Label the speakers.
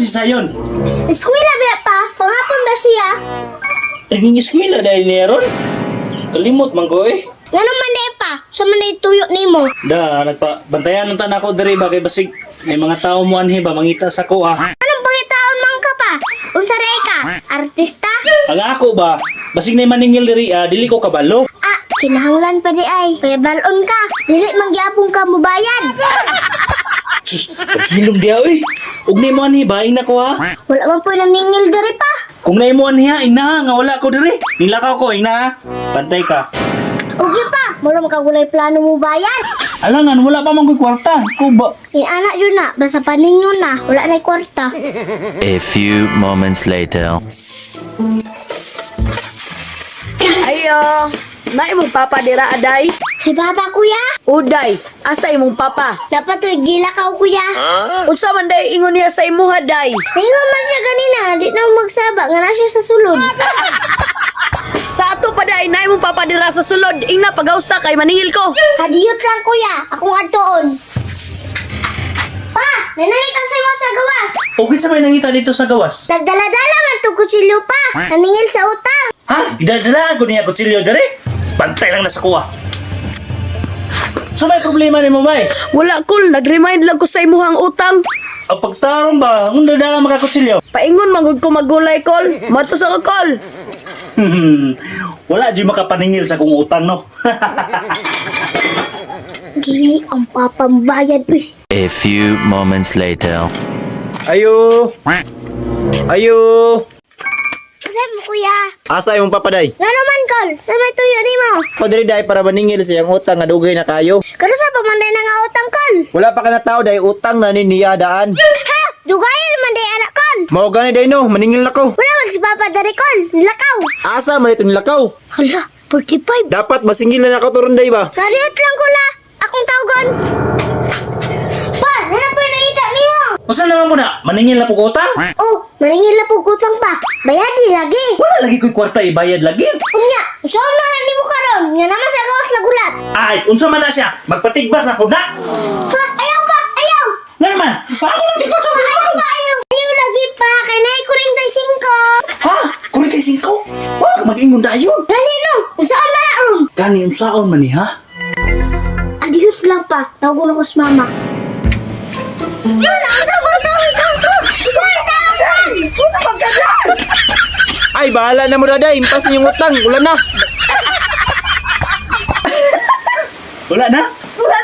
Speaker 1: man si Sayon?
Speaker 2: Eskwela ba pa? Pangapon ba siya?
Speaker 1: Naging eskwela dahil niya ron. Kalimot man ko eh.
Speaker 2: Ngano man di pa? Sa man ay tuyo nimo.
Speaker 1: Da, nagpa bantayan ng tanan ko diri ba kay basig may mga tao mo anhi ba mangita sa ko ah.
Speaker 2: Anong pangitaon man ka pa? Unsa ray ka? Artista?
Speaker 1: Ang ako ba, basig na maningil diri ah, dili ko kabalo.
Speaker 2: Ah, kinahanglan pa di ay. Payabalon ka. Dili man gyapon ka mubayad.
Speaker 1: Sus, paghilom diha oy. Ug nimo anhi ba ina ko ha?
Speaker 2: Wala man po naningil diri pa.
Speaker 1: Kung naimo anhi ha, ina nga wala ko diri. Nilakaw ko ina ha. Bantay ka.
Speaker 2: Ugi pa, mura makagulay plano mo bayad.
Speaker 1: Alangan wala pa man ko'y kwarta. Ko ba?
Speaker 2: Anak yun na, basta paninyo na, wala na kwarta.
Speaker 3: A few moments later.
Speaker 4: Ayo, na imong papa dira aday.
Speaker 2: Si Papa kuya,
Speaker 4: Uday, asa imong papa?
Speaker 2: dapat to'y gila ka kuya.
Speaker 4: Unsa man day ingon niya sa imuha day?
Speaker 2: Ningon man siya ganina, di na magsaba, nga na siya sa sulod.
Speaker 4: Sa ato pa day na imong papa dira sa sulod. Ingna pagawsa kay maningil ko.
Speaker 2: Hadiyot lang kuya, akong adtoon. Pa, nanangita sa mo sa gawas.
Speaker 1: Okay sa may nangita dito sa gawas.
Speaker 2: Nagdala-dala man to kutsilyo pa, naningil sa utang.
Speaker 1: Ha? Gidadalaan ko niya kutsilyo diri. Bantay lang na sa kuha. So may problema nimo bay?
Speaker 4: Wala kol, nag-remind lang ko sa imuhang utang.
Speaker 1: Ang pagtarong ba, kung dadala makakutsilyo?
Speaker 4: Paingon man gud ko magulay kol. Mato sa ko kol.
Speaker 1: Wala di makapaningil sa kong utang no.
Speaker 2: Gini ang papambayad uy.
Speaker 3: A few moments later.
Speaker 5: Ayo! Ayo!
Speaker 2: Kasi mo kuya,
Speaker 5: Asa imong papaday?
Speaker 2: nga naman kol, sa may tuyo nimo.
Speaker 5: Ko diri day para maningil sa iyang utang nga dugay na kayo.
Speaker 2: Kano sa pamanday na nga utang kol?
Speaker 5: Wala pa ka na tao day utang na ni niya daan.
Speaker 2: Ha? Dugayan man day anak kol.
Speaker 5: Mao gani day no, maningil na ko.
Speaker 2: Wala man si Papa dari kol, nilakaw.
Speaker 5: Asa man ito nilakaw?
Speaker 2: Hala, 45.
Speaker 5: Dapat masingil na nako turon day ba?
Speaker 2: Kariyot lang ko la, akong tawgon. Pa, nana po yung nakita niyo.
Speaker 1: Usa naman mo na, maningil na po utang?
Speaker 2: Oh, maningil na po utang pa. Bayadi lagi.
Speaker 1: Wala lagi ko'y kwarta ibayad lagi.
Speaker 2: Unya, usaon na na nimo karon, nga naman sa gawas na gulat.
Speaker 1: Ay, unsa man na siya? Magpatigbas na po na.
Speaker 2: Pa, ayaw pa, ayaw.
Speaker 1: Nga naman, ako lang tigbas sa
Speaker 2: Ayaw pa, ayaw. Ayaw lagi pa, kay naay kuring tay singko.
Speaker 1: Ha? 45? Wala ka mag-ingon dayon.
Speaker 2: Gani no, usaon na na ron.
Speaker 1: Gani unsaon man ni ha?
Speaker 2: Adiyos lang pa, tawagon ako sa mama. Yun, ang sabon tawag ko! 1,000!
Speaker 5: Ay bahala na mo daday, impas ni yung utang, ulan na.
Speaker 1: Wala na?
Speaker 4: Wala